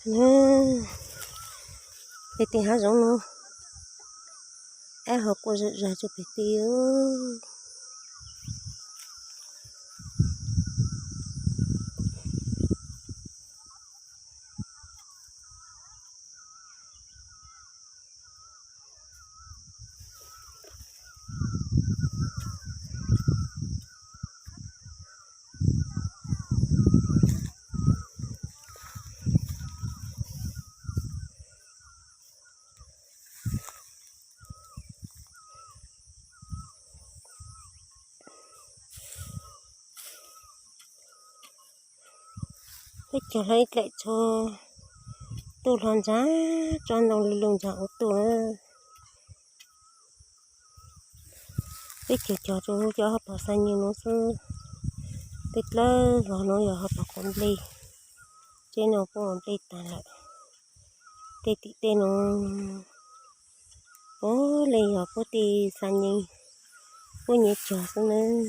Pem tej hav zoov no, ab ho quaj zom zaws rau pem tej. Peb cog hlo ib dlaim tso, tuaj hlo ntsa, tsob ntoo li lug ntsa ua tuaj. Peb cog cog rau cov hauv paus xa nyeeg no xwb. Tej dlawb vog no yog hauv paus quav nplej, tsev no kuj ua nplej tag lawm. Tej tim tej no puav leej yog puab tej xa nyeeg, puab nyiav cog xwb nawb.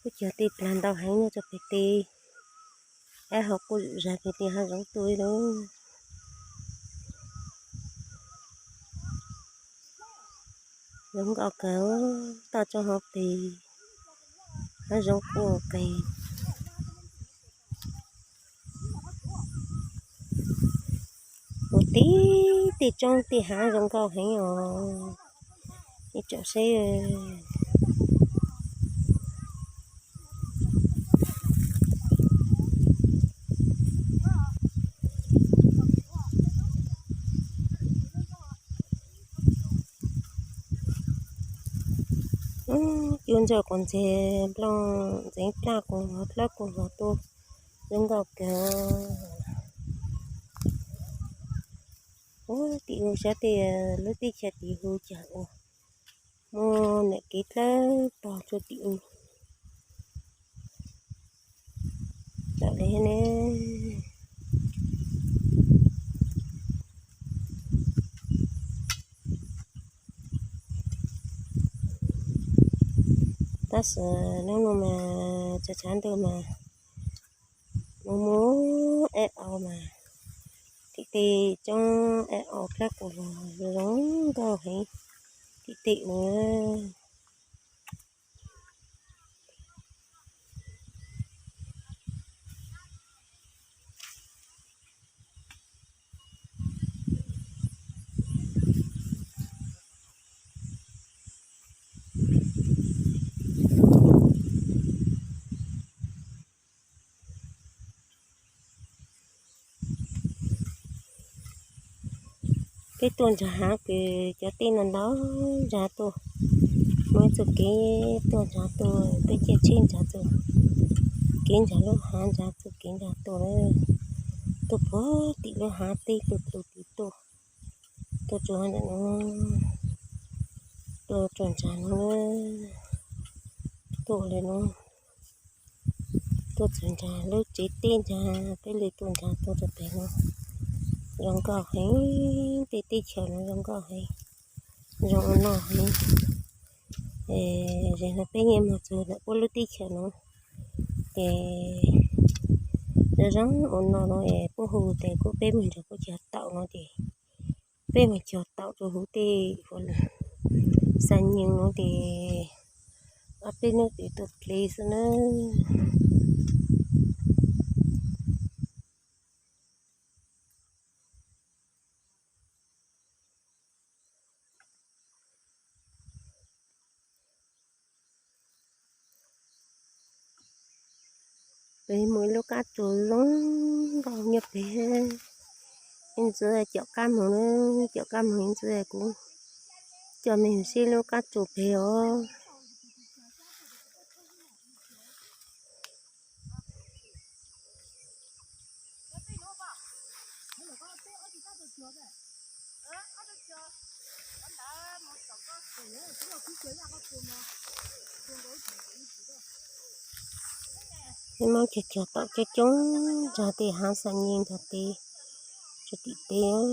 Puab cog tej plag ntau heev nyob rau pem tej, ab ho quaj zom zaws pem tej hav zoov tuaj li lauj. Zoo nkauj kawg, toj roob hauv pes, hav zoov quaj qees. Ua tib tej roob tej hav zoo nkauj heev os. Nej tsom seb. Cua ntsaws quas ntxeg nplooj ntxeev plaj quas vog dlawb quas vog tuaj, zoo nkauj kawg. Ua tim ub sab tej lub teb chaws tim ub cas ua muaj nam kev dlawb pog rua tim ub. Tawm li ne. Tab sis hnub no mas tshav tshav ntuj mas mus mus ab au mas, tim tej roob ab au plab quas vog zoo nkauj heev tim tej ub. Peb tuaj nrag hav ces cov teb no ntau nrag tuaj, muaj ib txoj kev tuaj nrag tuaj, peb caij tsheb nrag tuaj, kev nrag lub hav nrag tuaj, kev nrag tuaj, tuaj puag tim lub hav teb tuaj tus tim tuaj, tuaj tsuas ntawm no, tuaj tsuas nrag no, tuaj li no, tuaj txog nrag lub tsev teb nrag, peb li tuaj nrag tuaj rau pem no. Zoo nkauj heev, tej teb chaws no zoo nkauj heev, zoo ua noj heev. Zaum no peb nyiam mus txog ntawm puab lub teb chaws no, ces zoo zoo ua noj no es puab hu tes kuj peb mus nrog puab cog taum no ces peb mus cog taum rau huv tej xa nyeeg no ces ob peb hnub ces tuaj dlev xwb nawb. Peb mus ib lub kab tsuas zoo nkauj nyob pem. Ib ntxwv caum kab moog na, caum kab moog ib ntxwv kuv coj mej saib lub kab tsuas pem os. Peb muab cog cog taum coob coob nrog tej hav xa nyeeg nrog tej, rau tim teb.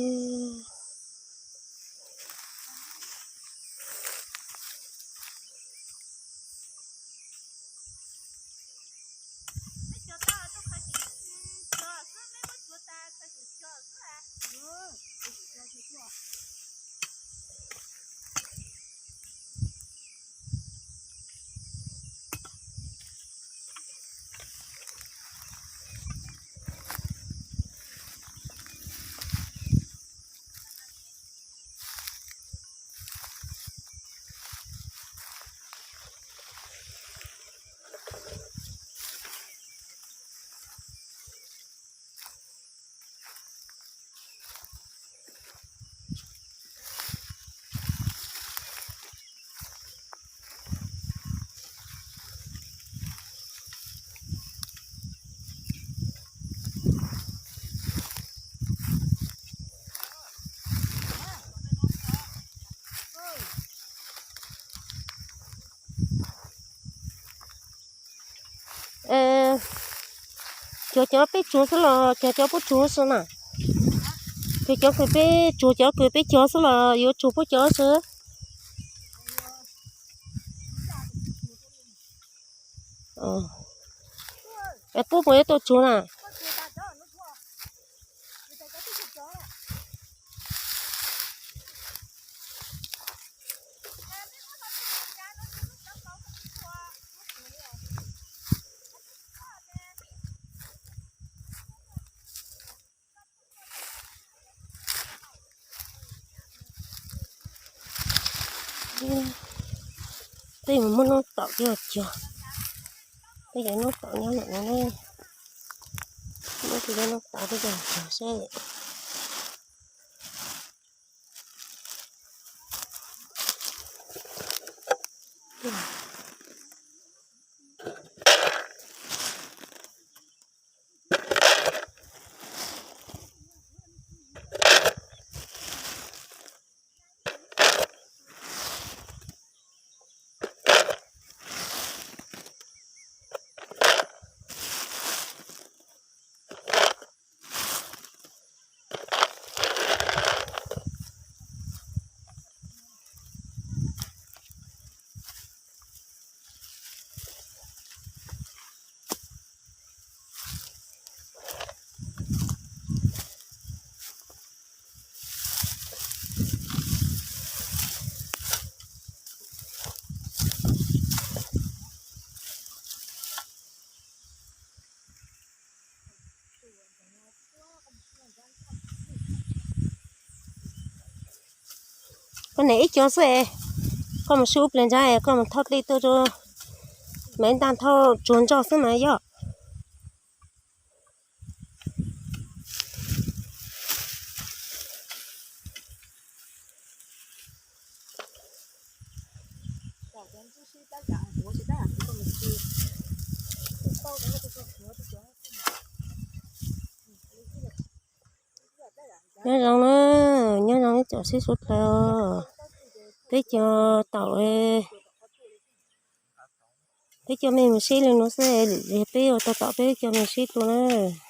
Cov cov peb tsuag xwb los cov cov puab tsuag xwb na? Cov cov kws peb tsuag, cov kws peb cov xwb los yuav tsuag puab cov xwb? Puab puas yuav tau tsuag na? Peb mus muab noob taum coj cog. Peb cov noob taum nyob ntawm no ne. Muab cov noob taum coj cog seb. Koj niam ib co xwb es, koj mus sib ub pliag ntsa es koj mus thauj dlej tuaj rau, mam ntaj thauj tsuag ntso xwb mas yog. Nyob zoo na, nyob zoo ib tsoom sib suav dlawg. Peb cov taum, peb cov me mus sib li no xwb, lwm zaug peb ua tau taum peb cov me sib dlua na.